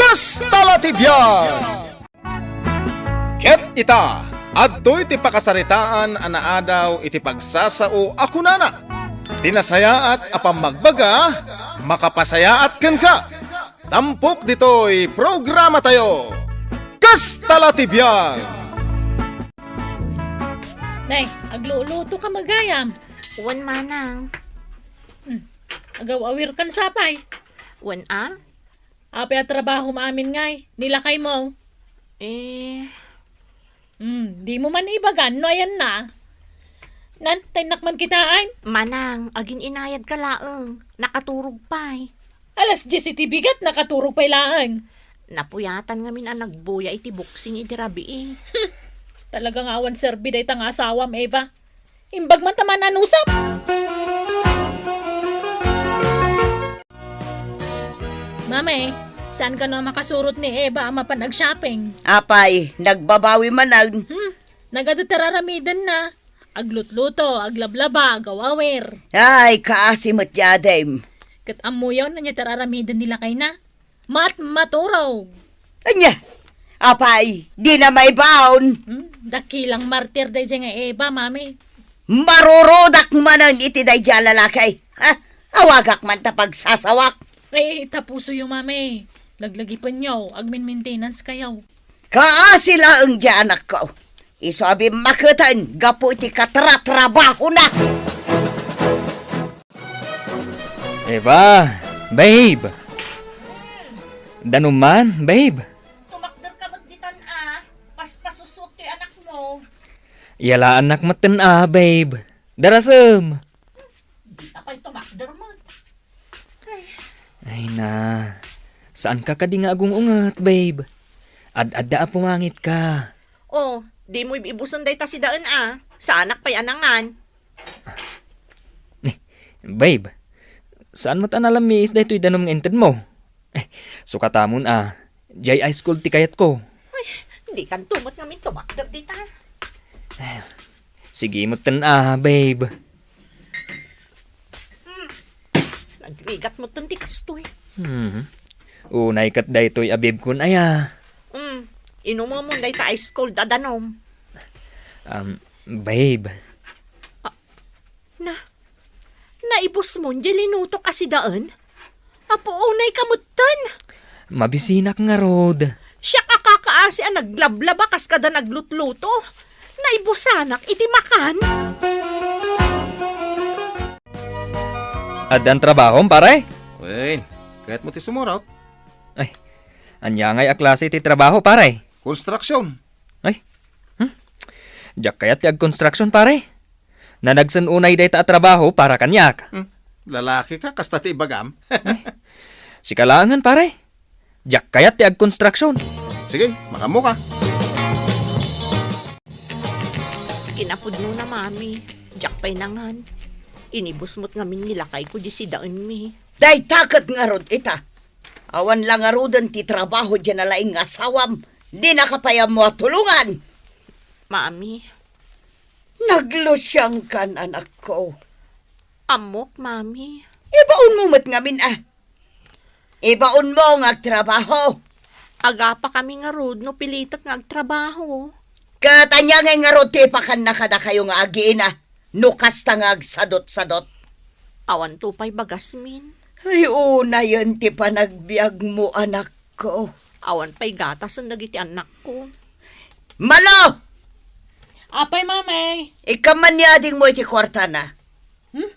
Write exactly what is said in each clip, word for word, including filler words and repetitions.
Kasta la ti biag! Ket ita, adtoy ti pakasaritaan a naadaw iti pagsasao a kunana, "Ti nasayaat a pammagbaga, makapasayaat kenka." Tampok ditoy programatayo, Kasta la ti biag! Nay, agluluto ka met gayam. Wen, manang. Hmm. Agaw-awir kan sapay. Wen a? Apay a trabaho maamin ngay, ni lakaymo? Eh. Hmm, dimo man ibagan no ayanna. Nan, taynnak man kitaen. Manang, agin-inayadka laeng. Nakaturog pay. Alas dies iti bigat, nakaturog pay laeng. Napuyatan ngamin a nagbuya iti boxing iti rabii. Talaga nga awan serbi dayta nga asawam, Eva. Imbag man ta mananusam. Mama, eh, saan kano a makasurot ni Eva a mapan ag-shopping? Apay, nagbabawi manen. Hmm, nagadu ti raramidenna. Aglutluto, aglablaba, agaw-awir. Ay, kaasi met ti adim. Ket ammoyo no ania ti raramiden ni lakayna? Mat-, maturog. Ania? Apay, dina maibaon. Hmm, dakilang martir daydiay nga Eva, mami. Marurudak manen iti daydiay a lalaki. Ha? Awagak man ta pagsasawak. Ay, tapusoyo, mami. Laglagipenyo, agmin-maintenance kayo. Kaasi laeng diay anakko. Isu a bimmaketen gapu iti katratrabahona. Eva, babe. Danum man, babe. Tumakder ka met ditan a, paspasusot ti anakmo. Yalaannak metten a, babe. Darasem. Di ka pay tumakder met. Ay. Ay na, saan ka kadi nga agung-unget, babe? Ad-adda a pumangit ka. Oh, di mo ib-ibusen dayta sidaen a. Saanak pay a nangan. Eh, babe, saan met a nalammiis daytoy danum nga inted mo? Eh, sukatamon a, diay high school ti kayatko. Ay, di kanto met ngamin tumakder dita. Eh, sige metten a, babe. Hmm. Nagrigat metten ti kastoy. Hmm. Unay ket daytoy a bibkon aya. Hmm. Inumemon dayta ice cold a danum. Um, babe. Ah, na, naibusmon diay linutok a sidaen? Apo, unay ka metten. Mabisinak ngarud. Siak a kakaasi a naglablaba kas kada naglutluto. Naibusanak iti makan. Addan trabahom, pare? Wen, kayatmo ti sumurot? Ay, ania ngay a klase ti trabaho, pare? Konstruksyon. Ay, hmm? Diak kayat ti agkonstruksyon, pare. Nanagsen unay dayta a trabaho para kaniak. Hmm, lalaki ka, kasta ti ibagam. Ay, sika laengen, pare. Diak kayat ti agkonstruksyon. Sige, makaammo ka. Kinapudnona, mami. Diak pay nangan. Inibus met ngamin ni lakayko di sidaenmi. Dayta ket ngarud ita. Awan la ngaruden ti trabaho diay nalaing nga asawam. Dinaka pay ammo a tulongan. Mami. Naglusiangkan, anakko. Ammok, mami. Ibaonmo met ngamin a. Ibaonmo nga agtrabaho. Agapakami ngarud no pilitek nga agtrabaho. Ket ania ngay ngarud ti ipakanna kadakayo nga agiina no kasta nga agsadutsadut? Awanto pay bagasmin. Ay, unayen ti panagbiagmo, anakko. Awan pay gatasen dagiti annakko. Malo! Apay, Mamay? Ikkan man ni adingmo iti kuartana. Hmm?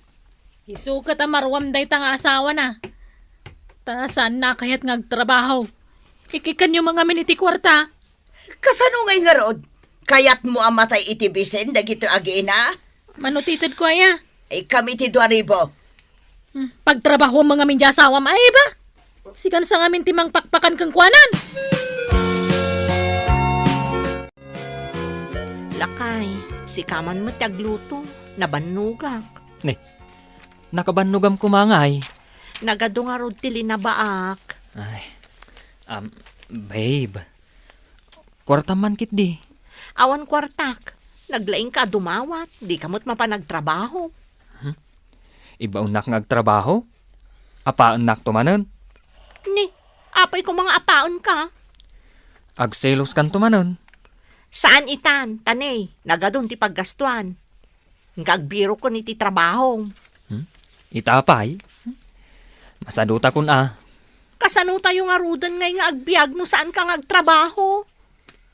Isu ket a maruam dayta nga asawana. Ta saanna a kayat nga agtrabaho. Ikkanyo man ngamin iti kuarta. Kasano ngay ngarud? Kayatmo a matay iti bisin dagitoy agiina? Mano ti itedko aya? Ikkan iti dua ribu. Hmm, pagtrabahoam ngamin diay asawam, ay ba? Sikan sa ngamin ti mangpakpakan kenkuanan. Lakay, sika man met ti agluto. Nabannogak. Ni, nakabannogam koma ngay. Nagadu ngarud ti linabaak. Ay, um, babe. Kuartam man ketdi. Awan kuartak. Naglaingka a dumawat. Dika met mapan agtrabaho. Hmm? Ibaonnak nga agtrabaho? Apaennakto manen? Ni, Apay koma nga apaenka? Agseloskanto manen. Saan itan, ta ne, nagadun ti paggastuan. Nga agbirokon iti trabaho. Hmm? Ita pay? Masadutakon a. Kasano tayo ngaruden ngay nga agbiag no saanka nga agtrabaho?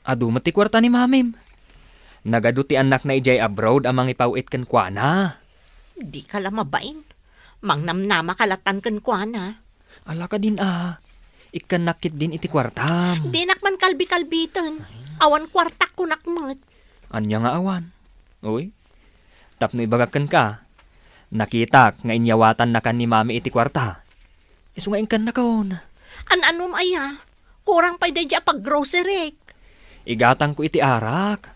Adu met ti kuarta ni mamim. Nagadu ti annakna idiay abroad a mangipaw-it kenkuana. Dika la mabain. Mangnamnamaka latan kenkuana. Ala kadin a, ikkannak ketdin iti kuartam. Dinak man kalbi-kalbiten. Awan kuartak kunak met. Ania nga awan? Uy, tapno ibagak kenka, nakitak nga inyawatannakan ni Mami iti kuarta. Isu nga inkannakon. An-anom aya? Kurang pay daydi a paggroceryk. Igatangko iti arak.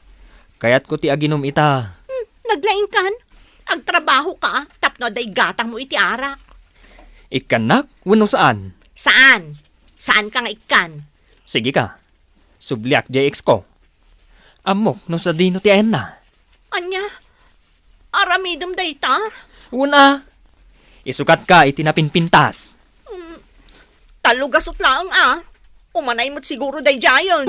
Kayatko ti aginom ita. Hmm, naglaingkan? Agtrabahoka tapno adda igatangmo iti arak. Ikkannak wenno saan? Saan? Saanka nga ikkan? Sige ka. Subliak diay ex ko. Ammok no sadino ti ayanna. Ania? Aramidem dayta? Wen a. Isukatka iti napinpintas. Mm, tallo gasut laeng a. Umanay met siguro daydiayen.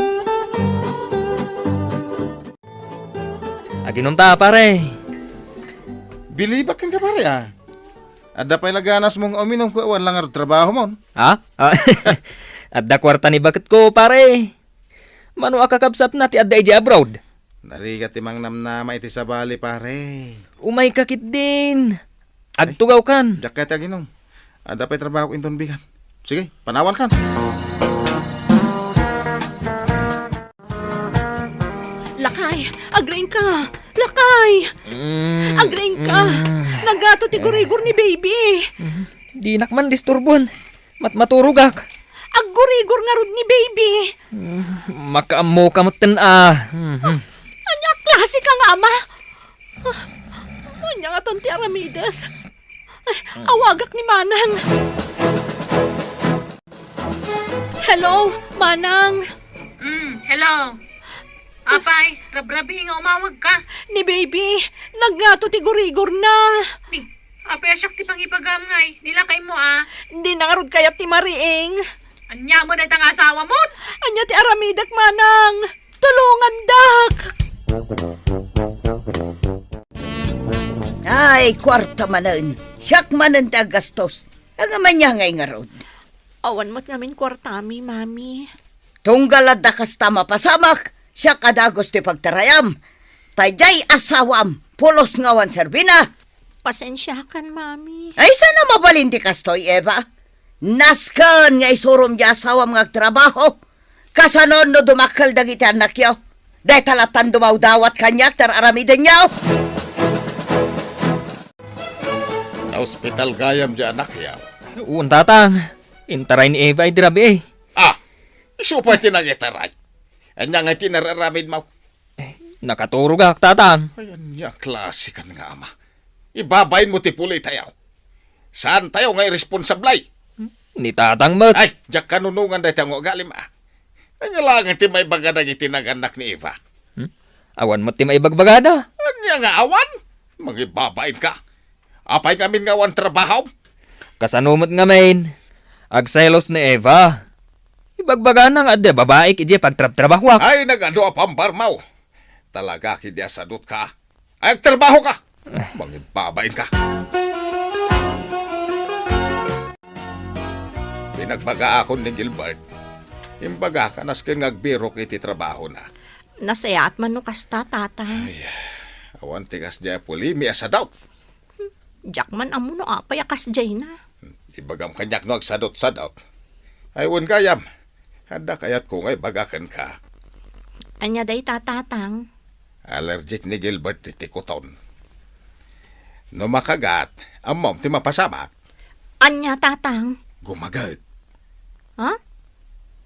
Aginom ta, pare. Bilibak kenka, pare, a. Adda pay la ganasmo nga uminom ket awan la ngarud trabahomon? Ha? Ah, adda kuarta ni baketko, pare. Mano a kakabsatna ti adda idiay abroad? Narigat ti mangnamnama iti sabali, pare. Umayka ketdin. Agtugawkan. Diak kayat ti aginom. Adda pay trabahok inton bigan. Sige, panawankan. Lakay, agriingka. Lakay! Mm, agriingka. Mm. Naggato ti gurigor ni baby. Mm. Dinak man disturbon. Matmaturogak. Aggurigor ngarud ni baby. Mm, makaammoka metten a. Mhm. Ania a klaseka nga ama? Ah, ania ngatan ti aramidek? Ay, awagak ni Manang. Hello, Manang. Mm, hello. Apay, rabrabii nga umawagka. Ni baby, nagngato ti gurigorna. Ni, apay a siak ti pangibagam ngay, ni lakaymo a. Dina ngarud kayat ti mariing. Ania met dayta nga asawamon? Ania ti aramidek, Manang? Tulongandak! Ay, kuarta manen. Siak manen ti aggastos. Ngem ania ngay ngarud? Awan met ngamin kuartami, Mami. Tunggal adda kasta mapasamak, siak a dagus ti pagtarayam. Ta diay asawam, pulos nga awan serbina. Pasensiakan, Mami. Ay, saan a mabalin ti kastoy, Eva? Nasken nga isurom diay asawam nga agtrabaho. Kasano no dumakkel dagiti annakyo? Dayta latan dumawdawat kaniak ti ar-aramidenyo. Naospital gayam diay annakyo? Wen, Tatang. Intaray ni Eva idi rabii. Ah, isu pay ti nangitaray. Ania ngay ti nar-aramidmo? Eh, nakaturogak, Tatang. Ay, ania klase kan nga ama? Ibabainmo ti pulitayo. Saantayo nga iresponsable? Ni Tatang met. Ay, diak kanunongan dayta nga ugalim a. Ania laeng ti maibaga dagiti nagannak ni Eva? Hmm? Awan met ti maibagbagada. Ania nga awan? Mangibabainka. Apay ngamin nga awan trabahom? Kasano met ngamin? Agselos ni Eva. Ibagbagana nga adda babaik idiay pagtrabtrabahoak. Ay, nagadu a pambarmaw. Talaga, kidi a sadutka. Ay, agtrabahoka! Mangibabainka. Pinagbagaakon ni Gilbert. Imbagak a nasken nga agbirok iti trabahona. Nasayaat man no kasta, Tatang. Ay, awan ti kasdiay a pulimi a sadut. Diak man ammo no apay a kasdiayna. Ibagam kaniak no agsadutsadut. Ay, wen gayam. Adda kayatko nga ibaga kenka. Ania dayta, Tatang? Allergic ni Gilbert iti kuton. No makagat, ammom ti mapasamak. Ania, Tatang? Gumaget. Ha?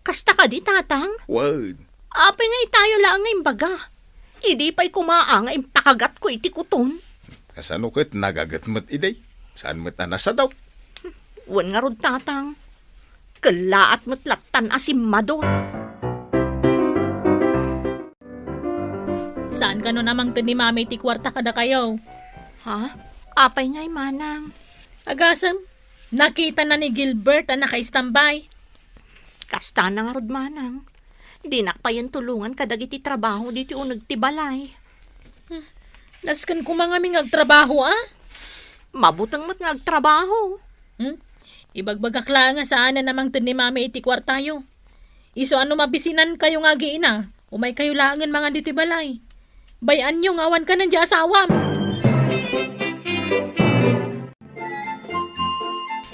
Kasta kadi, Tatang? Wen. Apay nga itayo laeng nga imbaga? Idi pay koma a nga impakagatko iti kuton. Kasano ket nagaget met idi? Saan met a nasadut? Wen ngarud, Tatang. Kellaat met lattan a simmadut. Saan kano a mangted ni Mami iti kuarta kadakayo? Ha? Apay ngay, Manang? Agasem, nakitana ni Gilbert a nakaistambay. Kasta na ngarud, manang. Dinak payen tulongan kadagiti trabaho ditoy uneg ti balay. Nasken koma ngamin nga agtrabaho, a? Mabuteng met nga agtrabaho. Hmm? Ibagbagak laeng a saanen a mangted ni Mami iti kuartayo. Isu a no mabisinankayo nga agiina, umaykayo laengen mangan ditoy balay. Bay-anyo nga awan kanen diay asawam.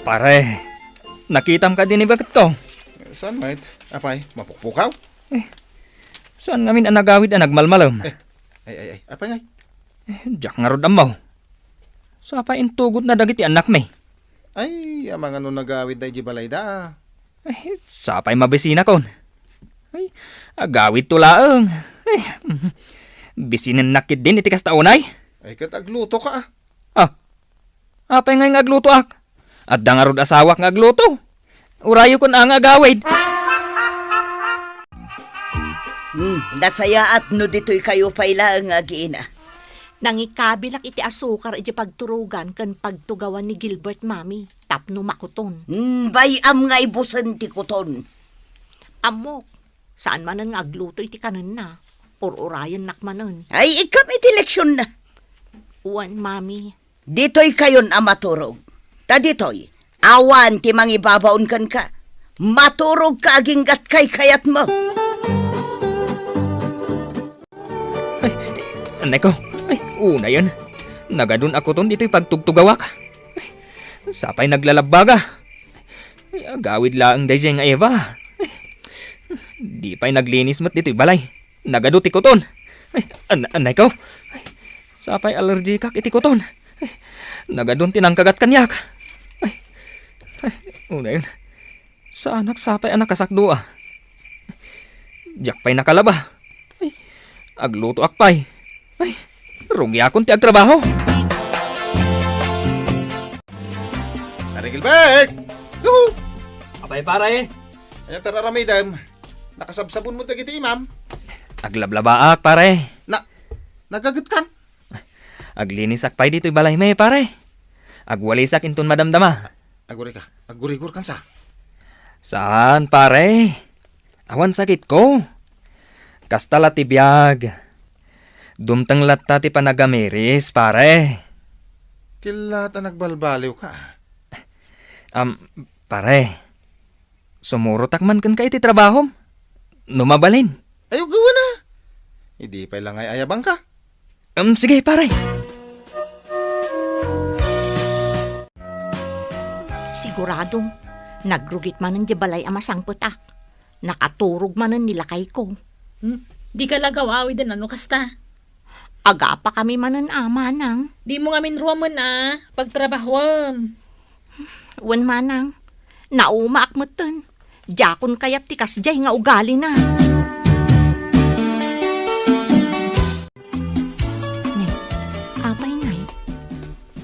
Pare, nakitam kadi ni baketko? Saan met? Apay, mapukpukaw? Eh, saan ngamin a nagawid a nagmalmalem? Eh, ay, ay, ay, apay ngay? Eh, diak ngarud ammo. Sapay intugotna dagiti annakmi. Ay, amangan no nagawidda idiay balayda. Ay, sapay mabisinakon. Ay, agawidto laeng. Ay, mhm. Bisinennak ketdin iti kasta unay. Ay, ket aglutoka, a. Ah, apay ngay nga aglutoak? Adda ngarud asawak nga agluto. Urayokon a nga agawid. Hmm, nasayaat no ditoykayo pay laeng nga agiina. Nangikabilak iti asukar idiay pagturogan ken pagtugawan ni Gilbert, Mami, tapno makuton. Hmm, bay-am nga ibusen ti kuton. Ammok, saan manen nga agluto iti kanenna. Ur-urayennak manen. Ay, ikkam iti leksionna. Wen, Mami. Ditoykayon a maturog. Ta ditoy, awan ti mangibabaon kenka. Maturogka aginggat kaykayatmo. Ay, anay ko. Ay, unayen. Nagadun a kuton ditoy pagtugtugawak. Ay, sapay naglalabbaga. Ay, agawid laeng daydiay nga Eva. Ay, di pay naglinis met ditoy balay. Nagadu ti kuton. Ay, an-, anay ko. Ay, sapay allergikak iti kuton. Ay, nagadun ti nangkagat kaniak. Ay, ay, unayen. Saanak sapay a nakasakdo a. Diak pay nakalaba. Ay, aglutoak pay. Ay, rugiakon ti agtrabaho. Pare Gilbert! Yuhu! Apay, pare? Ania ti ar-aramidem? Nakasabsabon mo dagiti imam? Aglablabaak, pare. Na, nagagetkan? Aglinisak pay ditoy balaymi, pare. Agwalisak inton madamdama. Agurika. Agurigor kan sa? Saan, pare. Awan sakitko. Kasta la ti biag. Dumteng latta ti panagamiris, pare. Killa ta nagbalbaliwka. Am, pare. Sumurotak man kenka iti trabahom. No mabalin. Ay, ugawena. Idi pay la ngay ayabangka. Em, sige, pare. Siguradom, nagrugit manen di balay a masangpetak. Nakaturog manen ni lakayko. Hmm? Dika la gaw-awiden a no kasta. Agapakami manen a, manang. Dimo ngamin ruamen a pagtrabahuem. Wen, manang, naumaak metten. Diakon kayat ti kasdiay nga ugalina. Ne, apay ngay?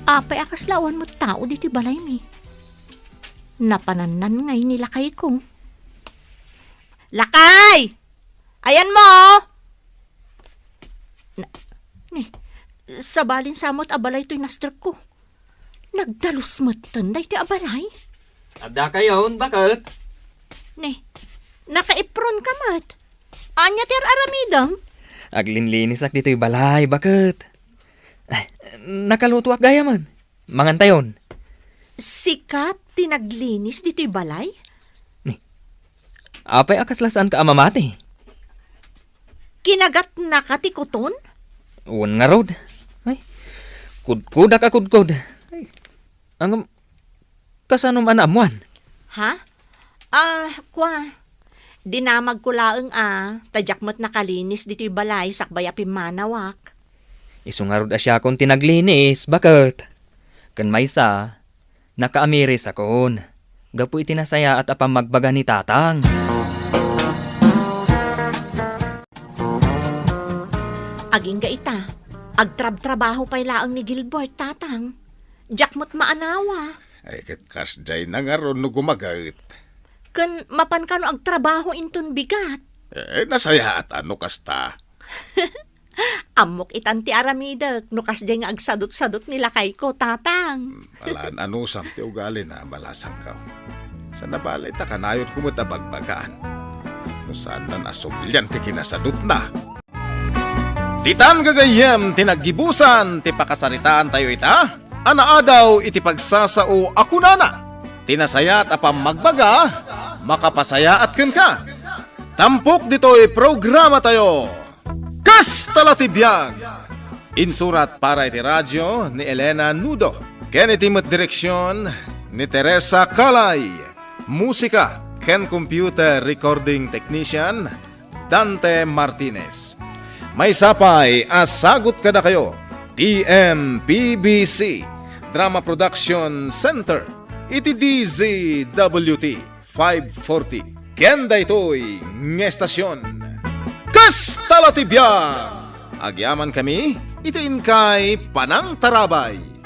Apay a kasla awan met tao ditoy balaymi? Napanannan ngay ni lakayko. Lakay! Ayanmo! Na, ne, sabalin sa met a balay toy nastrekko. Nagdalus metten daytoy a balay? Addakayon, baket? Ne, nakaipronka met. Ania ti ar-aramidem? Aglinlinisak ditoy balay, baket. Ay, nakalutoak gayam. Mangantayon. Sika ti naglinis ditoy balay? Ni, apay a kasla saanka a mamati? Kinagatnaka ti kuton? Wen ngarud. Ay, kudkodak a kudkod. Ay, ngem, kasanom a naammuan? Ha? Ah, kua, dinamagko laeng a, ta diak met nakalinis ditoy balay sakbay a pimmanawak. Isu ngarud a siakon ti naglinis, baket. Ken maysa, nakaamirisakon gapu iti nasayaat a pammagbaga ni Tatang. Agingga ita, agtrabtrabaho pay laeng ni Gilbert, Tatang. Diak met maanawa. Ay, ket kasdiay na ngarud no gumaget. Ken mapan kano agtrabaho inton bigat? Eh, nasayaat a no kasta. Ammok itan ti aramidek no kasdiay nga agsadutsadut ni lakayko, Tatang. Hmm, alan anusam ti ugalina, balasangko. Saan a bale ta kanayonko met a bagbagaan. No saannan a sublian ti kinasadutna. Ditan gagayyem ti naggibusan ti pakasaritaantayo ita a naadaw iti pagsasao a kunana, "Ti nasayaat a pammagbaga, makapasayaat kenka." Tampok ditoy programatayo, Kasta la ti biag! Insurat para iti radio ni Elena Nudo, ken iti met direksion ni Teresa Calay. Musika ken computer recording technician, Dante Martinez. Maysa pay a sagut kadakayo, T M P B C Drama Production Center, iti D Z W T five forty. Ken daytoy nga estasion, Kasta la ti biag! Agyamankami iti inkay panangtarabay.